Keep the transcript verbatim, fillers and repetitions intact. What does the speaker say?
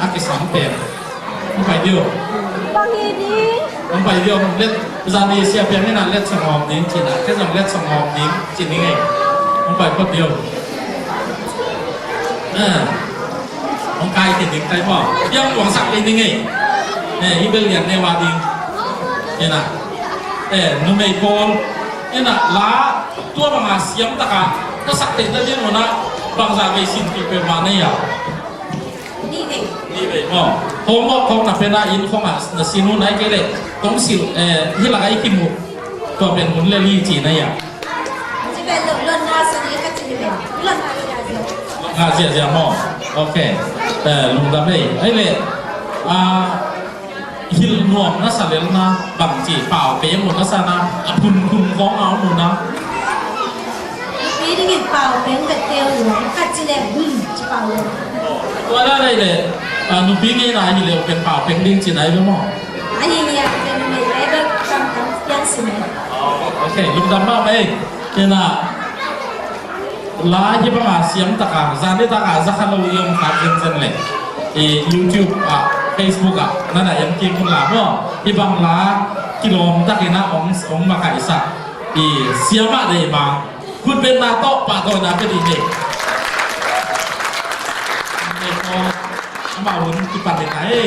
A kisam pen. Hong pai dih uh. Bang hi ding? Hong pai dih uh. Let, zan i sia piang in a let song om ding ci-in a. Kei zong let song om ding ci-in hi ngei. Hong pai phot dih uh. Eh. Hong kai kei ding kai maw. Piang kuang sak kei ding ngei. Eh, i bel lian ne wa ding. Ina. Eh, numei pawl. Ina la tua banga siam taka ka sak theihna ding un a bangzah vei sin kei pen ma nei a. Nih vei. Nih vei maw. Homework khawng na pen a inn khawng ah na sin uh nai kei leh kong silh, eh, hi lak ah i kimuh tua pen hun le li ci na ia. Ci pen lo lon nga sa ni ka ci ni pen lon nga ziazia. Lon nga ziazia maw. Ok. Eh, lungdam ei. Ei leh, ah, hilh nuam na sa lel na bang ci pau pe mu na sa na a phun phun khawng a mu na. Pi dingin pau peng ka teu lo, ka ci le bum ci pau lo. Tua la dai le, a, nupi ngei na hi le pen pau peng ding ci nai lo maw? A hi ni a pen mei le ba kam kam pian si mei. Ok, lungdam mahmah ei. Tena la hi banga siam taka, zan ni taka za kha lo i om khat zenzen le. I YouTube ah, Facebook ah, nana iang kik un la maw. Hi bang la kilawm takin a ong, ong makaihsak. I siam ah dei ma. Khutbetna tawh pahtawina pia dih ni. Amah hun kipan ding ai.